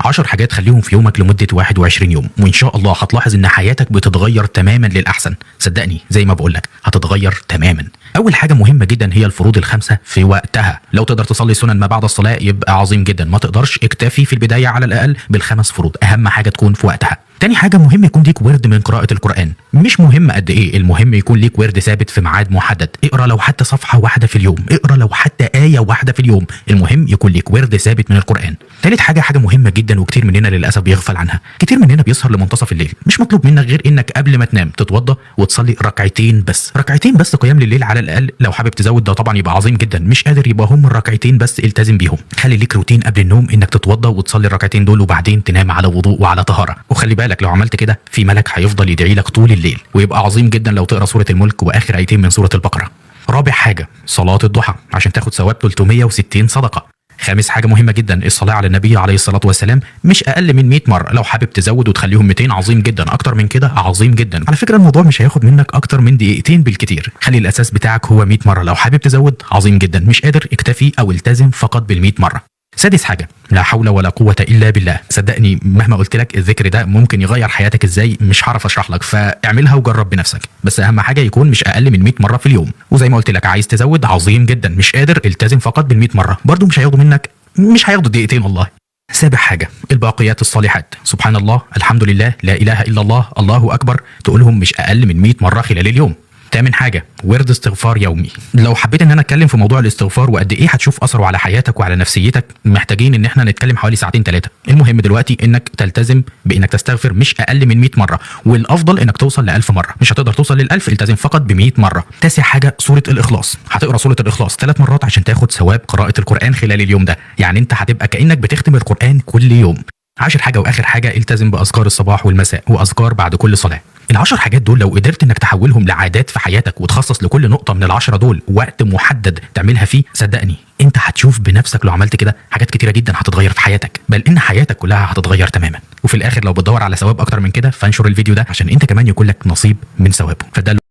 10 حاجات خليهم في يومك لمدة 21 يوم، وإن شاء الله هتلاحظ إن حياتك بتتغير تماما للأحسن. صدقني زي ما بقولك هتتغير تماما. أول حاجة مهمة جدا هي الفروض الخمسة في وقتها. لو تقدر تصلي سنن ما بعد الصلاة يبقى عظيم جدا، ما تقدرش اكتفي في البداية على الأقل بالخمس فروض، أهم حاجة تكون في وقتها. تاني حاجة مهم يكون ليك ورد من قراءة القرآن، مش مهم قد ايه، المهم يكون ليك ورد ثابت في ميعاد محدد. اقرا لو حتى صفحة واحدة في اليوم، اقرا لو حتى آية واحدة في اليوم، المهم يكون ليك ورد ثابت من القرآن. تالت حاجة، حاجة مهمة جدا وكتير مننا للأسف بيغفل عنها، كتير مننا بيسهر لمنتصف الليل. مش مطلوب منك غير انك قبل ما تنام تتوضى وتصلي ركعتين بس، ركعتين بس قيام لليل على الأقل. لو حابب تزود ده طبعا يبقى عظيم جدا، مش قادر يبقى هم الركعتين بس التزم بيهم. خلي ليك روتين قبل النوم انك تتوضى وتصلي الركعتين دول وبعدين تنام على وضوء وعلى طهارة. وخلي بالك لو عملت كده في ملك هيفضل يدعي لك طول الليل، ويبقى عظيم جدا لو تقرا سورة الملك واخر ايتين من سورة البقرة. رابع حاجة صلاة الضحى عشان تاخد ثواب 360 صدقة. خامس حاجة مهمة جدا الصلاة على النبي عليه الصلاة والسلام مش أقل من 100 مرة، لو حابب تزود وتخليهم 200 عظيم جدا، أكتر من كده عظيم جدا. على فكرة الموضوع مش هياخد منك أكتر من دقيقتين بالكتير، خلي الأساس بتاعك هو 100 مرة، لو حابب تزود عظيم جدا، مش قادر اكتفي أو التزم فقط بال 100 مرة. سادس حاجة لا حول ولا قوة إلا بالله. صدقني مهما قلت لك الذكر ده ممكن يغير حياتك إزاي مش هعرف أشرح لك، فاعملها وجرب بنفسك، بس أهم حاجة يكون مش أقل من 100 مرة في اليوم. وزي ما قلت لك عايز تزود عظيم جدا، مش قادر التزم فقط بال 100 مرة، برضو مش هياخدوا منك، مش هياخدوا دقيقتين والله. سابع حاجة الباقيات الصالحات، سبحان الله الحمد لله لا إله إلا الله الله أكبر، تقولهم مش أقل من 100 مرة خلال اليوم. تامن حاجة ورد استغفار يومي. لو حبيت ان انا اتكلم في موضوع الاستغفار وقد ايه هتشوف اثره على حياتك وعلى نفسيتك محتاجين ان احنا نتكلم حوالي ساعتين ثلاثة. المهم دلوقتي انك تلتزم بانك تستغفر مش اقل من 100 مرة، والافضل انك توصل ل 1000 مرة، مش هتقدر توصل لل1000 التزم فقط ب 100 مرة. تاسع حاجة سورة الاخلاص، هتقرا سورة الاخلاص 3 مرات عشان تاخد ثواب قراءة القرآن خلال اليوم ده، يعني انت هتبقى كأنك بتختم القرآن كل يوم. عاشر حاجة واخر حاجة التزم باذكار الصباح والمساء واذكار بعد كل صلاة. ال10 حاجات دول لو قدرت انك تحولهم لعادات في حياتك وتخصص لكل نقطة من ال10 دول وقت محدد تعملها فيه، صدقني انت هتشوف بنفسك لو عملت كده حاجات كتيرة جدا هتتغير في حياتك، بل ان حياتك كلها هتتغير تماما. وفي الاخر لو بتدور على ثواب اكتر من كده فانشر الفيديو ده عشان انت كمان يكون لك نصيب من ثوابه. فده